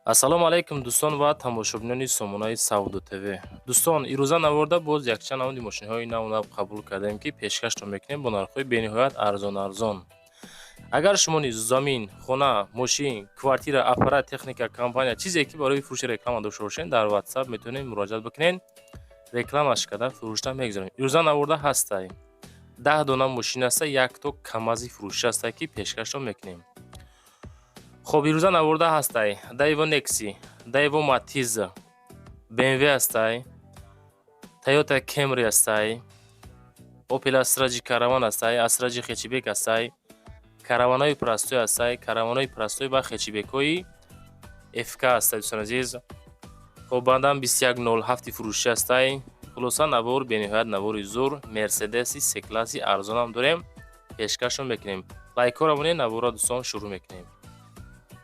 Ассалому алайкум, дӯстон ва тамошобинони сомонаи Савдо ТВ. Дӯстон, ирӯза наворда боз якчанд намуди мошинҳои наву нав қабул кардем, ки пешкаштон мекунем бо нархҳои бениҳоят арзон-арзон. Агар шумо низ замин, хона, мошин, квартира, аппарат, техника, компания, чизе ки барои фурӯши реклама дошта бошед, дар WhatsApp метавонед муроҷиат бикунед, рекламаш карда фурӯшта мегузорем. Ирӯза наворда ҳастай 10 дона мошин аста, якто Камази фурӯшӣ ҳастай, ки пешкаштон мекунем. Хоб, ирӯза наворда ҳастай Дэу Некси, Дэу Матиз, БМВ ҳастай, Тойота Кемри ҳастай, Опел Астра Ҷи Караван ҳастай, Астра Ҷи хэтчбек ҳастай, Караванои простой ҳастай, Караванои простой ва хэтчбекҳои ФК ҳастай, дӯстони азиз. Хоб, баъдан 2107 фурӯшӣ ҳастай. Хулоса, навор бениҳоят навори зур. Мерседеси С-класси арзонам дорем, пешкашон мекунем. Лайкҳоро монед, наворро, дӯстон, шурӯъ мекунем.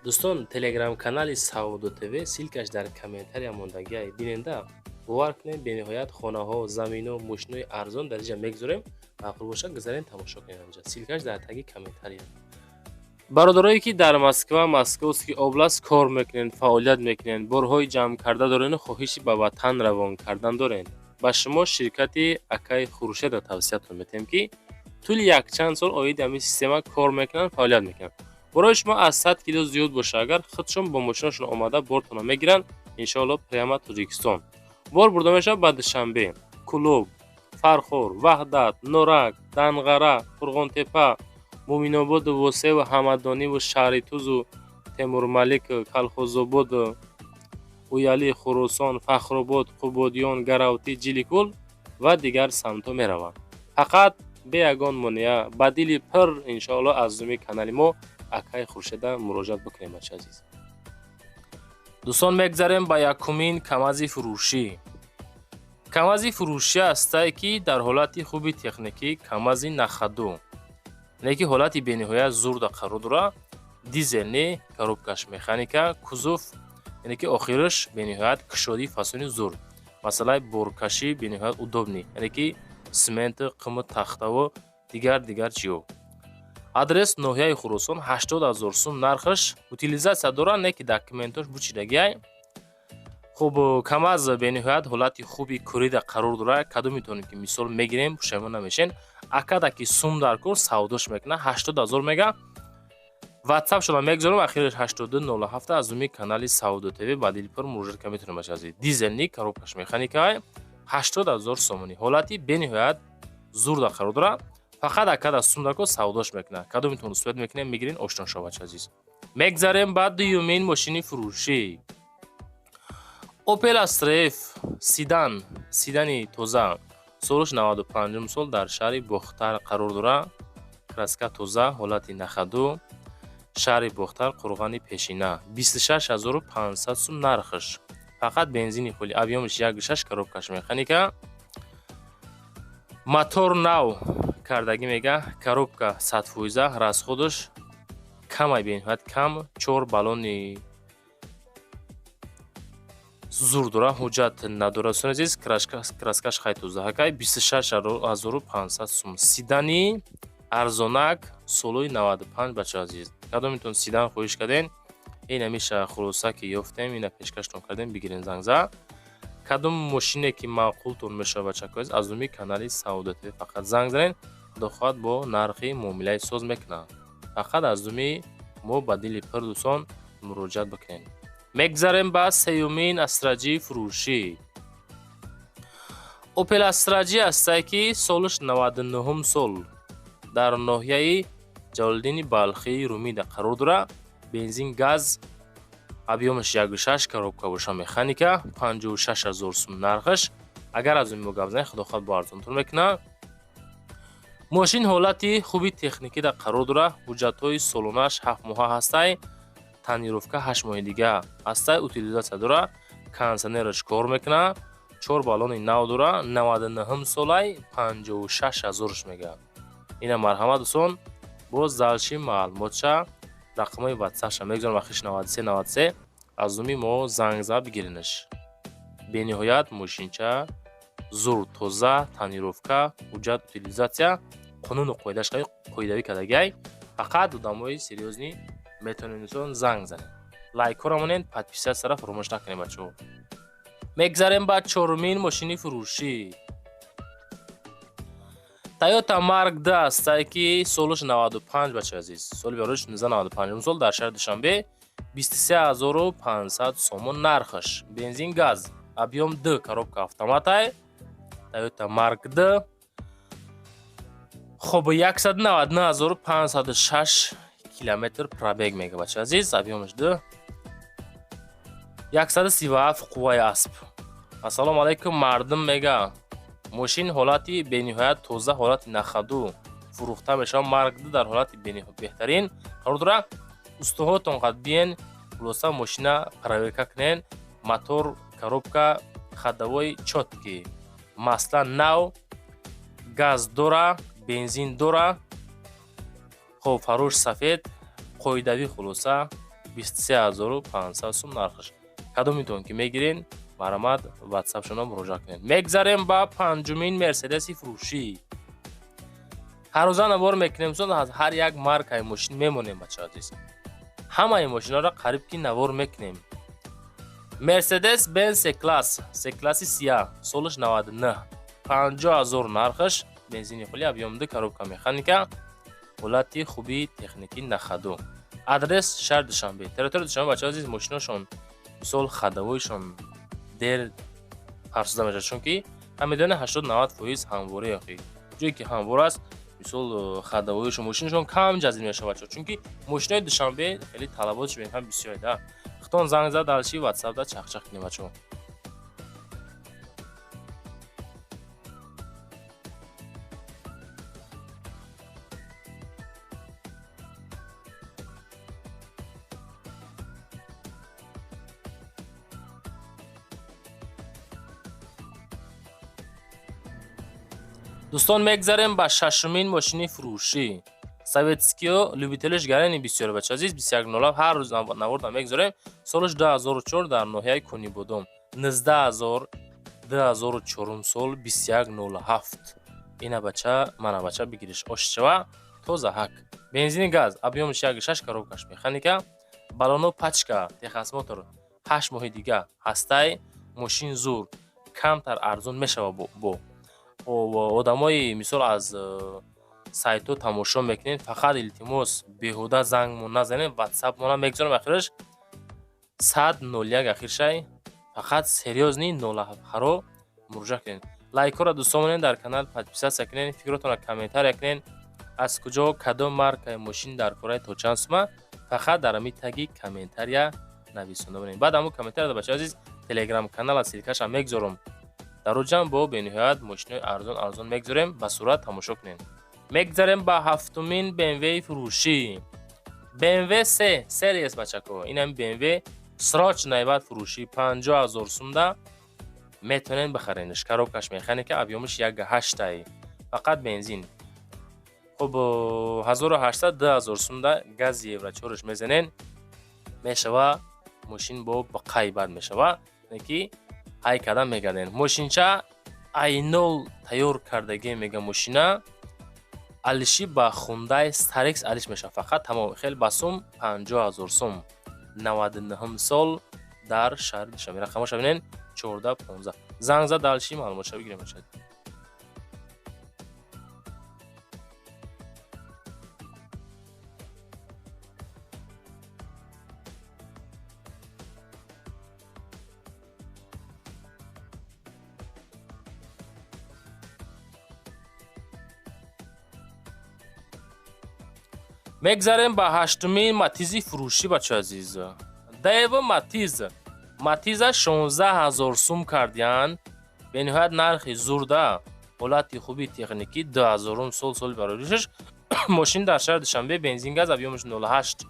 Дӯстон, телеграм-канали Савдо ТВ, ссылкаш дар комментария мондагиай, биненда. Бовар кунед, бениҳоят хонаҳо, замино, мошинои арзон дар инҷа мегузорем. Маъқул бошад, гузарен, тамошо кунед анҷа, ссылкаш дар таги комментария. Бародарое ки дар Москва, Московский область кор мекунед, фаъолият мекунед, борҳои ҷамъ карда дорену хоҳиши ба ватан равон кардан доред, ба шумо ширкати акаи Хуршедро тавсиятон метиҳем, ки тӯли якчанд сол оиди ҳамин система кор мекунанд, фаъолият мекунанд. Борои шумо аз 100 кило зиёд боша агар, худшон бо мошинашон омада бортонро мегиранд. Иншоалло, прямо Тоҷикистон бор бурда мешавад, ба Душанбе, Кӯлоб, Фархор, Ваҳдат, Норак, Данғара, Қурғонтепа, Муъминободу Восеву Ҳамадониву Шаҳритузу Темурмалик, Калхозободу Уяли, Хуросон, Фахробод, Қубодиён, Гаравтӣ, Ҷиликул ва дигар самтҳо мераванд. Фақат бе ягон монеа, ба дили пир, иншоалло, аз зуми канали мо, акаи Хуршеда муроҷиат бикунем, бача азиз. Дӯстон, мегзарем ба якумин Камази фурӯшӣ. Камази фурӯшӣ ҳастае, ки дар ҳолати хуби техникӣ, Камази на ходу, не ки ҳолати бениҳоят зурда қарор дорад. Дизельный, коробкаш механика, кузов, яъне ки охираш бениҳоят кушодии фасони зур. Масъалаи боркашӣ бениҳоят удобный, яъне ки сименту, қиму, тахтаву дигар дигар чиҳо. Адрес ноҳияи Хуросон, 80 000 сум нархаш. Утилизация дорад, не ки документош бучидагиай. Хуб, Камаз бениҳоят ҳолати хуби корида қарор дорад. Кадом метавонем ки мисол мегирем, пушаймон намешен. Акада ки сум дар кор, савдош мекунад, 80 000 мега. Ватсапшона мегузорам, ахираш 8207, аз зуми канали Савдо ТВ ба дилпур муроҷиат карда метавонем, бача азиз. Дизельный, коробкаш механикай, 80 000 сомонӣ. Ҳолати бениҳоят зурда қарор дорад. Фақат акада сум дар кор, савдош мекунад. Кадомитон успеть мекунем, мегирен, ошно шава, бача азиз. Мегзарем ба дуюмин мошини фурӯшӣ. Опел Астра Ф седан, седани тоза, солаш 95 сол, дар шаҳри Бохтар қарор дорад. Краска тоза, ҳолати на ходу, шаҳри Бохтар, қурғани пешина. 26 500 сум нархаш. Фақат бензини холи, объёмаш 1,6, коробкаш механика, мотор нав кардагӣ мега, коробка 100%, расходаш камай, бениҳоят кам, чор баллони зур дора, ҳуҷҷат надорад. Дӯстони азиз, краскаш хай тозаҳакай. 26 500 сум. Седани арзонак, солҳои 95, бача азиз. Кадомитон седан хоҳиш карден, ин ҳамиша хулоса ки ёфтем, ина пешкаштон кардем, бигирен, зангза. Кадом мошине ки маъқултон мешавад, бачако азиз, аз рӯи канали Савдо ТВ фақат занг занед. Худо хоҳад, бо нархи муомилаи соз мекунад. Фақат аз думи мо ба дили пир, дӯстон, муроҷиат бикунед. Мегзарем ба сеюмин Астра Ҷи фурӯшӣ. Опел Астра Ҷи ҳастае, ки солаш 99 сол, дар ноҳияи Ҷалолиддини Балхии Румида қарор дорад. Бензин, газ, объёмаш 1,6, коробка боша механика, 56 000 сум нархаш. Агар аз мо гап занед, худо хоҳад, бо арзонтар мекунад. Мошин ҳолати хуби техникида қарор дорад. Ҳуҷҷатҳои солонааш 7 моҳа ҳастай, тонировка 8 моҳи дига ҳастай, утилизация дорад, кондитсионераш кор мекунад, чор баллони нав дорад, 99 солай, 56 ҳазорш мега. Ина марҳамат, дӯстон, боз дальше маълумотша рақамҳои ватсапша мегузорам, ахирш 93 93, аз номи мо занг зад, бигиренаш. Бениҳоят мошинча зур, тоза, тонировка, ҳуҷҷат, утилизация, қонуну қоидааш қоидавӣ кардагиай. Фақат одамои серьёзный метавонед, дӯстон, занг занед. Лайкҳоро монед, подписаться-ра фаромӯш накунед, бачаҳо. Мегзарем ба чорумин мошини фурӯшӣ. Тойота Марк 2 ҳастае, ки солаш 95, бачаи азиз. Соли бароиш 1995 сол, дар шаҳри Душанбе, 23 500 сомон нархаш. Бензин, газ, объём 2, коробка автоматай. Тойота Марк 2. Хоб, 199 506 километр пробег мега, бачаи азиз, объёмаш 2. 137 қувваи асп. Ассалому алайкум, мардум, мега. Мошин ҳолати бениҳоят тоза, ҳолати на ходу фурӯхта мешавад. Марк 2 дар ҳолати беҳтарин қарор дорад. Устоҳотон қад биен, хулоса, мошина проверка кунен. Мотор, коробка, ходовой чёткий, масла нав, газ дора, бензин дора. Хоб, фарош сафед, қоидавӣ. Хулоса, 23 500 сум нархаш. Кадомитон ки мегирен, марҳамат, ватсапшона муроҷиат кунед. Мегзарем ба панҷумин мерседеси фурӯшӣ. Ҳаррӯза навор мекунем, сон аз ҳар як маркаи мошин мемонем, бача азиз. Ҳамаи мошинҳоро қариб ки навор мекунем. Мерседес Бенз С класс, С класси сия, солаш 99, 50 000 нархаш, бензини хули, объём 2, коробка механика, ҳолати хуби техникӣ, на ходу. Адрес шаҳри Душанбе. Территорияи Душанбе, бачаҳо азиз, мошиношон, мисол, ходовойшон дер фарсуда мешавад, чунки ҳам медонед, 80-90% ҳамворӣ. Охи ҷое ки ҳамвор аст, мисол, ходовойшон, мошинашон кам ҷазб мешавад, бачаҳо, чунки мошинои Душанбе хеле талаботш беҳам бисёр да. Худтон занг зад, дальше ватсапда чахчах кунем, бачаҳо. Дӯстон, мегзарем ба шашумин мошини фурӯшӣ. Советскиё любителиш гарани бисёр, бача азиз. 2107, ҳар рӯз наворда мегзорем. Солаш 2004, дар ноҳияи Конибодом, 19 000, 2004 сол, 2107. Ина бача, мана бача, бигириш ошчава, тоза ҳак, бензини газ, объёмаш 1,6, коробкаш механика, баллоно пачка, техосмотр 8 моҳи дига ҳастай. Мошин зур, камтар арзон мешава. Бо одамои, мисол, аз сайтҳо тамошо мекунед, фақат, илтимос, беҳуда зангмон назанед. Ватсапмона мегузорам, ахираш 100 01 ахиршай. Фақат серьёзный нолаҳаро муроҷиат кунед. Лайкҳоро, дӯстон, монед, дар канал подписаться кунед, фикротонро комментария кунед, аз куҷо, кадом маркаи мошин дар кораи, то чанд сума, фақат дар ҳамин таги комментария нависонда монед. Баъд ҳамун комментария, бачаи азиз, телеграм канала ссылкаша мегузорам. Дар оҷам бо бениҳоят мошинои арзон арзон мегузорем, ба сурат тамошо кунед. Мегзарем ба ҳафтумин БМВ фурӯшӣ. БМВ С Series, бачако, инам БМВ срочно баъд фурӯшӣ, 50 000 сумда метавонед бихаренш. Коробкаш механика, объёмаш 1,8-ай, фақат бензин. Хуб, 1800 2000 сумда гази евро чорш мезанен, мешава. Мошин бо бақай бад мешава, ки ҳай кардан мегарден. Мошинча айнол тайёр кардагӣ, мега. Мошина алиши ба Хундай Старекс алиш мешавад, фақат тамом. Хел ба сум, 50 000 сум, 99-ҳум сол, дар шаҳри Душанбе. Рақамоша бинен: 14 15. Занг зад, дальше маълумотша бигирем, бача. Мегзарем ба ҳаштумин Матизи фурӯшӣ, бача азиз. Даево Матиз. Матиза 16 000 сум кардиянд, бениҳоят нархи зурда, ҳолати хуби техникӣ, 2000-ум сол, соли бароришаш. Мошин дар шаҳри Душанбе, бензин, газ, объёмаш 08,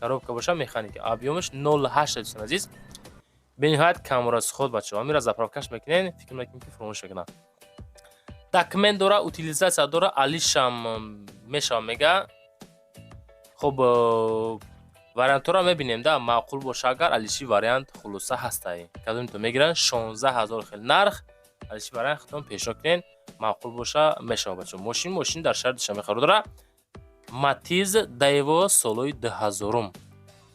коробка боша механика, объёмаш 08. Дӯстон азиз, бениҳоят камрасход, бачаҳо. Амира заправкаш мекунен, фикр мекунем, ки фуромӯш мекунам. Документ дора, утилизация дора, алишам мешава, мега. Хуб, вариантҳоро мебинем да, маъқул боша агар, алиши вариант хулоса ҳастай. Кадомито мегиранд, 16 000 хел нарх, алиши вариант худтон пешниҳод кунен, маъқул боша, мешава, бачаҳо. Мошин дар шаҳри Душанбе қарор дора. Матиз Даево, солҳои 2000-ум.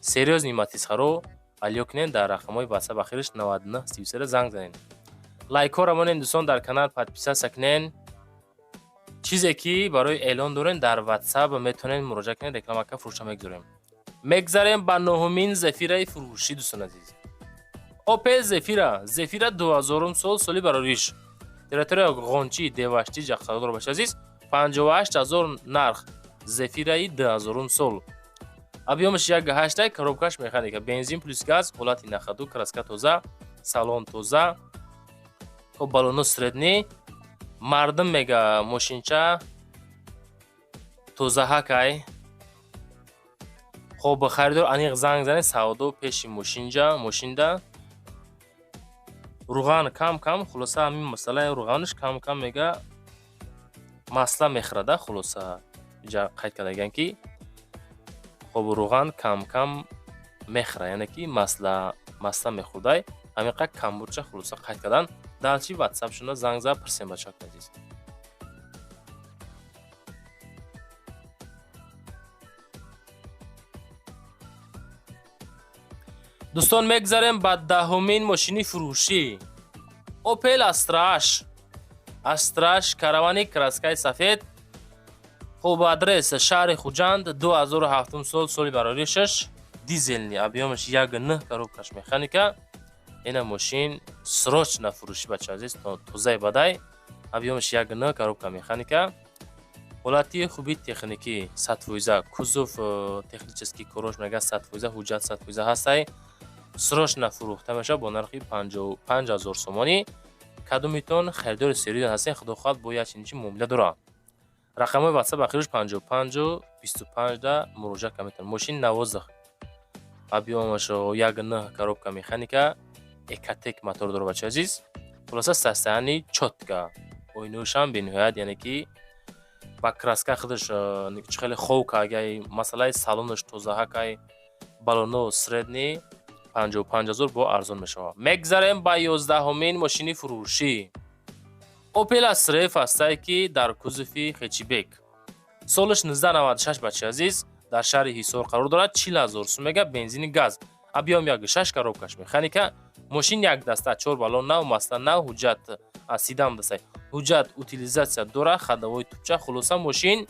Серьёзный Матизхаро алё кунен, дар рақамҳои WhatsApp ахираш 99 33 занг занед. Лайкҳоро монен, дӯстон, дар канал подписаться кунен. Чизе ки барои эълон дорен, дар WhatsApp метавонед муроҷиат кунед, реклама ка фурӯша мегузорем. Мегзарем ба нуҳумин Зефираи фурӯшӣ, дӯстон азиз. Опел Зефира, Зефира 2000 сол, соли барориш, территория Ғончи, Деваштич, Ҷақсадор. Бача азиз, 58 000 нарх. Зефираи 2000 сол, объёмаш 1,8, коробкаш механика, бензин плюс газ, ҳолати на ходу, краска тоза, салон тоза, хоб, балоно средний. Мардум мега, мошинча тозаҳакай. Хоб, харидор аниқ занг занед, савдо пеши мошинҷа. Мошинда руған кам кам, хулоса, ҳамин масъалаи руғанаш кам кам мега, масла мехӯрада. Хулоса, инҷа қайд кардаган, ки хоб, руған кам кам мехӯра, яъне ки масла мехӯрдай, ҳамин қадр камбудша. Хулоса, қайд кардан. Дальше ватсапшона занг зад, пурсем, бачаҳои азиз. Дӯстон, мегзарем ба 10-умин мошини фурӯшӣ. Опел Астраш, Астраш каравани, краскаи сафед. Хуб, адрес шаҳри Хуҷанд, 2007 сол, соли бароришаш, дизельный, объёмаш 1,9, коробкаш механика. Ина мошин срочно фурӯшӣ, бача азиз, тозаи бадай. Объёмаш 1,9, коробка механика, ҳолати хуби техникӣ 100%, кузов технический корош мега 100%, ҳуҷҷат 100% ҳастай. Срочно фурӯхта мешавад бо нархи 55 000 сомонӣ. Кадомитон харидори серьёзный ҳастен, худо хоҳад, бо як чунин муомила дорад. Рақамҳои ватсап ахираш 55 25 да муроҷиат карда метавонед. Мошини навозах, объёмаш 1,9, коробка механика, Экотек мотор дорад, бачаи азиз. Хулоса, состояние чётко, оинаошам бениҳоят, яъне ки ба краска худаш чӣ хеле ховка агай, масъалаи салонаш тозаҳакай, балоно средний. 55 000 бо арзон мешавад. Мегзарем ба 11-умин мошини фурӯшӣ. Опел Астра Ф ҳастае, ки дар кузови хэтчбек, солаш 1996, бачаи азиз, дар шаҳри Ҳисор қарор дорад. 40 000 сум мега, бензини газ, объём 1,6, коробкаш механика. Мошин як даста, чор балон нав, масла нав, ҳуҷҷат сидам дастай, ҳуҷҷат утилизация дорад, ходовой тупча. Хулоса, мошин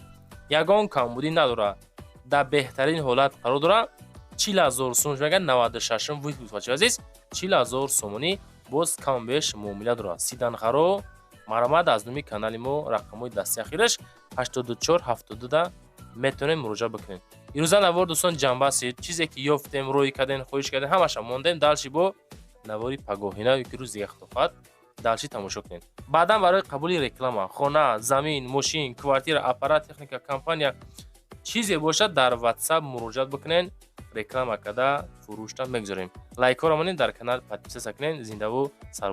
ягон камбудӣ надорад, дар беҳтарин ҳолат қарор дорад. 40 000 сум мега, 96-ум выпуск, бачаи азиз, 40 000 сомонӣ, боз каму беш муомила дорад. Седанхаро, марҳамат, аз номи канали мо рақамҳои дасти ахираш 84 72 да метавонед муроҷиат бикунед. Ирӯза навор, дӯстон, ҷамъбасти чизе ки ёфтем, рӯй кардем, хоҳиш кардем, ҳамаша мондем. Дальше бо навори пагоҳина ё ки рӯз дига, худо хоҳад, дальше тамошо кунед. Баъдан барои қабули реклама, хона, замин, мошин, квартира, аппарат, техника, компания, чизе бошад, дар ватсап муроҷиат бикунед, реклама карда фурӯшта мегузорем. Лайкҳоро монед, дар канал подписаться кунед. Зиндаву сар.